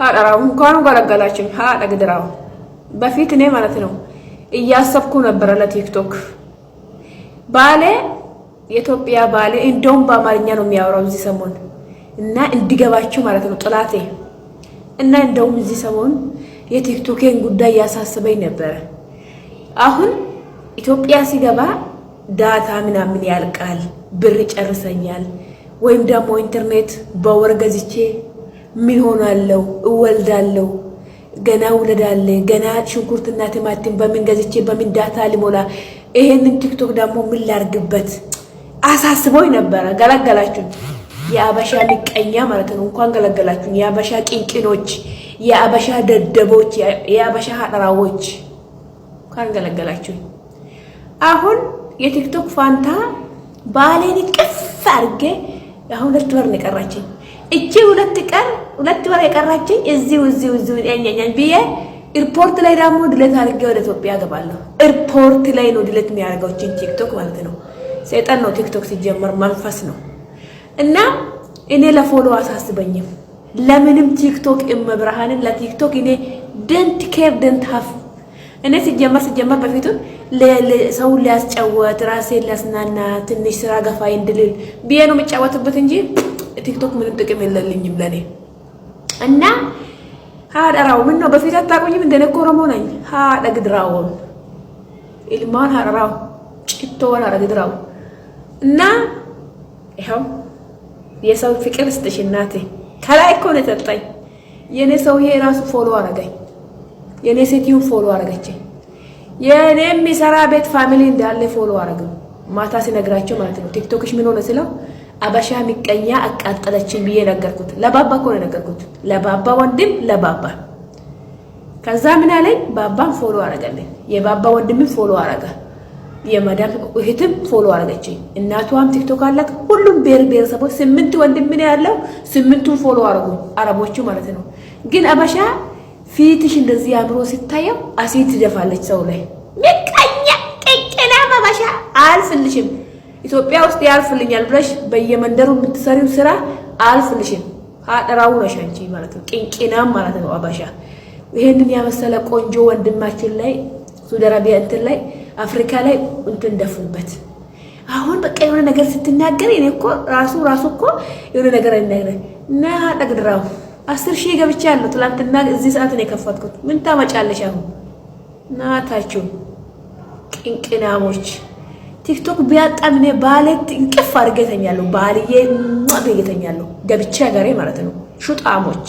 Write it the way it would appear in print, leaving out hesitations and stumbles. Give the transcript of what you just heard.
ሀደራው እንኳን ገለገላችን ሀደግድራው። በፊት እኔ ማለት ነው እያሰብኩ ነበረ ለቲክቶክ። ባሌ የኢትዮጵያ ባሌ እንደውም በአማርኛ ነው የሚያወራው እዚህ ሰሞን እና እንዲገባችሁ ማለት ነው ጥላቴ። እና እንደውም እዚህ ሰሞን የቲክቶኬን ጉዳይ እያሳሰበኝ ነበረ። አሁን ኢትዮጵያ ሲገባ data ምናምን ያልቃል፣ ብር ጨርሰኛል፣ ወይም ደግሞ ኢንተርኔት በወር ገዝቼ ምን ሆናለሁ? እወልዳለሁ፣ ገና ውለዳለ፣ ገና ሽንኩርትና ቲማቲም በምን ገዝቼ በምን data ሊሞላ፣ ይሄንን ቲክቶክ ደግሞ ምን ላርግበት አሳስቦኝ ነበረ። ገላገላችሁኝ። የአበሻ ምቀኛ ማለት ነው። እንኳን ገላገላችሁኝ። የአበሻ ቅንቅኖች፣ የአበሻ ደደቦች፣ የአበሻ ሀጠራዎች እንኳን ገላገላችሁኝ። አሁን የቲክቶክ ፋንታ ባሌን ቅፍ አድርጌ አሁን 2 ወር ነው የቀራችኝ። እቺ 2 ቀን 2 ወር የቀራችኝ እዚሁ እዚሁ እዚሁ ኛኛኛኝ ብዬ ኤርፖርት ላይ ደግሞ delete አድርጌ ወደ ኢትዮጵያ ገባለሁ። ኤርፖርት ላይ ነው delete የሚያደርገው እቺን ቲክቶክ ማለት ነው። ሰይጣን ነው ቲክቶክ ሲጀመር፣ መንፈስ ነው። እና እኔ ለ follow አሳስበኝም ለምንም ቲክቶክ። እመብርሃንን ለቲክቶክ እኔ don't care, don't have። እኔ ሲጀመር በፊቱን ሰውን ሊያስጫወት፣ ራሴን ሊያስናና፣ ትንሽ ስራ ገፋ እንድልል ብዬ ነው የምጫወትበት እንጂ ቲክቶክ ምንም ጥቅም የለልኝም ለእኔ። እና ሀደራው ምን ነው በፊት አታውቁኝም? እንደኔ እኮ ኦሮሞ ነኝ። ሀደ ግድራውን ilmaan ሀደራው ጭቶውን ሀደ ግድራው። እና ይኸው የሰው ፍቅር ስጥሽ እናቴ። ከላይ እኮ ነው የሰጠኝ። የእኔ ሰውዬ ራሱ follow አረገኝ። የእኔ ሴትዮን follow አረገችኝ። የእኔ የሚሰራ ቤት family እንዳለ follow አረገው። ማታ ሲነግራቸው ማለት ነው። ቲክቶክሽ ምን ሆነ ስለው አበሻ ምቀኛ አቃጠለችን ብዬ ነገርኩት። ለባባ እኮ ነው የነገርኩት። ለባባ ወንድም ለባባ። ከዛ ምን አለኝ? ባባን follow አረገልኝ። የባባ ወንድምን follow አረገ። የመዳም እህትም follow አረገችኝ። እናቷም ቲክቶክ አላት። ሁሉም ብሔር ብሔረሰቦች ስምንት ወንድም ነው ያለው። ስምንቱን follow አረጉ፣ አረቦቹ ማለት ነው። ግን አበሻ ፊትሽ እንደዚህ አምሮ ሲታየው አሲድ ትደፋለች ሰው ላይ። ምቀኛ ቅቅና አበሻ አልፍልሽም። ኢትዮጵያ ውስጥ ያልፍልኛል ብለሽ በየመንደሩ የምትሰሪው ስራ አልፍልሽም። ሀጠራው ነሽ አንቺ ማለት ነው። ቅንቅናም ማለት ነው አበሻ። ይሄንን ያመሰለ ቆንጆ ወንድማችን ላይ ሳውዲ አረቢያ እንትን ላይ አፍሪካ ላይ እንትን ደፉበት። አሁን በቃ የሆነ ነገር ስትናገር እኔ እኮ ራሱ ራሱ እኮ የሆነ ነገር አይናገር እና ጠግድራው 10,000 ገብቻለሁ። ትላንትና እዚህ ሰዓት ነው የከፈትኩት። ምን ታመጫለሽ አሁን? ናታችሁ ቅንቅናሞች። ቲክቶክ ቢያጣም እኔ ባሌት እንቅፍ አድርጌ እተኛለሁ። ባልዬ ብዬ እተኛለሁ። ገብቼ ሀገሬ ማለት ነው። ሹጣሞች።